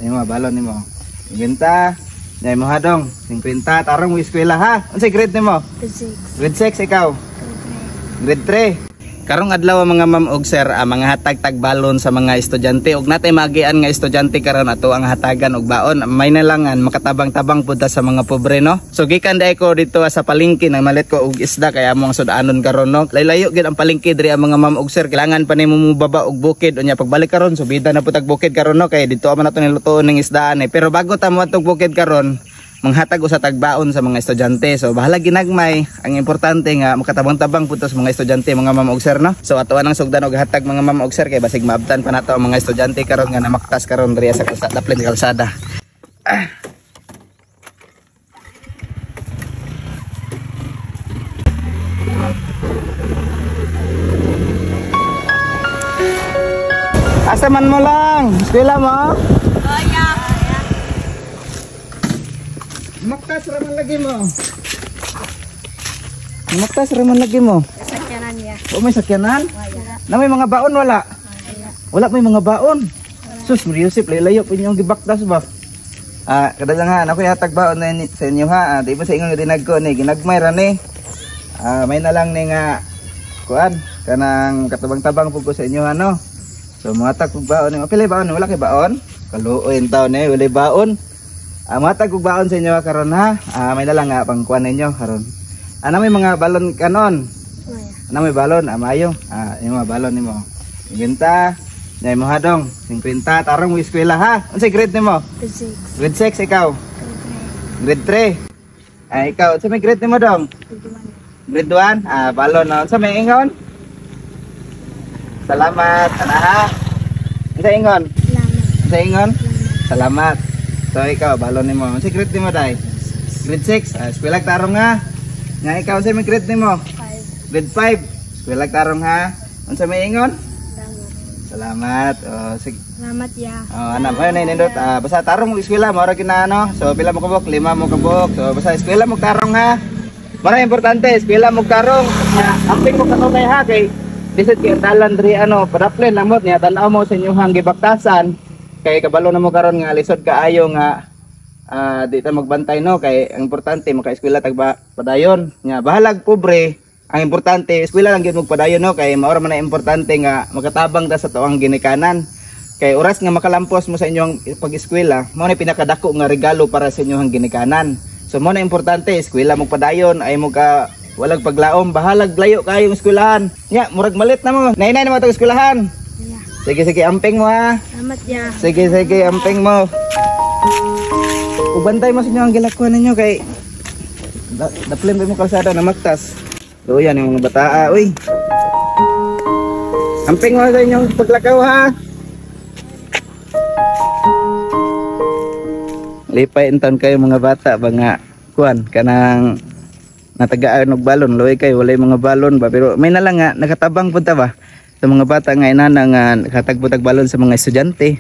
Imo balon nimo. 50. Nya imo hadong 50 tarong mo eskwela ha. Unsay grade nimo? Grade 6. Grade 6 ikaw. Grade 3. Karong adlaw mga ma'am og sir, mga hatag tag balon sa mga estudyante og natay magian nga estudyante karon ato ang hatagan og baon. May nalangan makatabang-tabang pud ta sa mga pobre no. So gikan dai ko dito sa palengke, nangmalit ko og isda kay among sudanon karon no. Laylayo gid ang palengke diri ang mga ma'am og sir, kailangan pa nimo mobaba og bukid unya pagbalik karon subida na pud tag bukid karon no kay dito man ato nilutoon ning isdaan eh. Pero bago ta moadtog bukid karon, manghatag usa tagbaon sa mga estudyante. So bahala ginagmay, ang importante nga makatabang-tabang pud ta sa mga estudyante mga ma'am og sir no. So ato nang sugdan og hatag mga ma'am og sir kay basig maabtan pa nato ang mga estudyante karon nga namaktas karon diri sa kalsada, daplin sa kalsada. Asa man mo lang? Eskwela mo? Maktas raman lagi mo. Maktas raman lagi mo. Sakyanan niya. O may sakyanan? Wala. Na may mga baon wala? Wala may mga baon. Sus, Yusip, layo po inyong gibaktas ba? Kadalangan, ako yatag baon na sa inyo ha. Di ba sa inyong dinag ko ni ginagmay ra ni. May na lang ni nga kuan kanang katabang-tabang pud ko sa inyo ano. So muhatag kog baon ni. Pila baon? Wala kay baon? Kaluoy taon eh, wala baon. Muhatag kog baon sa inyo karon ha. May na lang nga pangkuan ninyo karon. Ana may mga balon kanon. Wala. Ana may balon, maayo. Imo balon nimo. 50. Nya imo hadong 50 tarong mo eskwela ha. Unsay grade nimo? Grade 6. Grade 6 ikaw. Grade Grade 3. Ikaw unsa may grade nimo dong? 3. Grade 1. Balon na. Unsa may ingon? Salamat ana ha. Unsa ingon? Salamat. Unsa ingon? Salamat. So ikaw balon nimo. Unsay grade nimo dai? Grade 6. Eskwela tarong ha. Nga ikaw unsa may grade nimo? 5. Grade 5. Eskwela tarong ha. Unsa may ingon? Salamat. Salamat. Oh, sige. Salamat ya. Oh, anak, ayun na nindot. Basta tarong mo eskwela, mao ra kina ano. So pila mo kabok? 5 mo kabok. So basta eskwela mo tarong ha. Mara importante, eskwela mo tarong. Amping mo kanunay ha kay lisod kay talan diri ano, padaplen lamot niya tan-aw mo sa inyong gibaktasan. Kay kabalo na mo karon nga lisod kaayo nga di ta magbantay no kay ang importante maka-eskwela tag padayon. Nya bahalag pobre, ang importante eskwela lang gyud magpadayon no kay mao ra man ang importante nga makatabang ta sa tuang ginikanan. Kay oras nga makalampos mo sa inyong pag-eskwela, mao ni pinakadako nga regalo para sa inyong ginikanan. So mao na importante eskwela mo padayon ay mo ka walag paglaom, bahalag layo kayong eskwelahan. Nya murag malit na mo. Nainay na mo tag eskwelahan. Ya. Sige sige amping mo ha. Salamat ya. Sige sige amping mo. Ubantay mo sa inyong gilakuan ninyo kay daplin ba mo kalsada na maktas. Luyan yung mga bataa, uy. Amping mo sa inyong paglakaw ha. Lipay intan kayo mga bata ba nga kuan kanang natagaan og balon, luoy kayo walay mga balon ba pero may na lang nga nakatabang pud ta ba sa mga bata nga inana nga nakatagbo tag balon sa mga estudyante.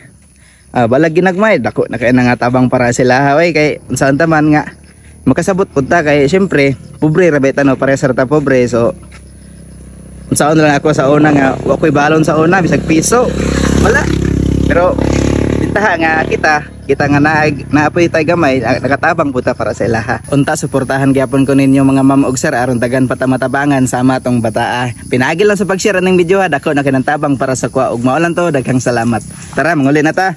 Balag ginagmay dako na kay nga tabang para sila ha, oy kay unsaon ta man nga makasabot pud ta kay syempre pobre ra beta no, parehas ra ta pobre. So unsaon lang ako sa una nga wa koy balon sa una bisag piso wala, pero bintaha nga kita nga naapoy tay gamay, nakatabang pud ta para sa ilaha. Unta suportahan gyapon ko ninyo mga ma'am og sir aron tagan pa ta matabangan sama atong bataa. Pinaagi lang sa pag-share aning video ha, dako na kinantabang para sa kuha ug mao lang to, daghang salamat. Tara manguli na ta.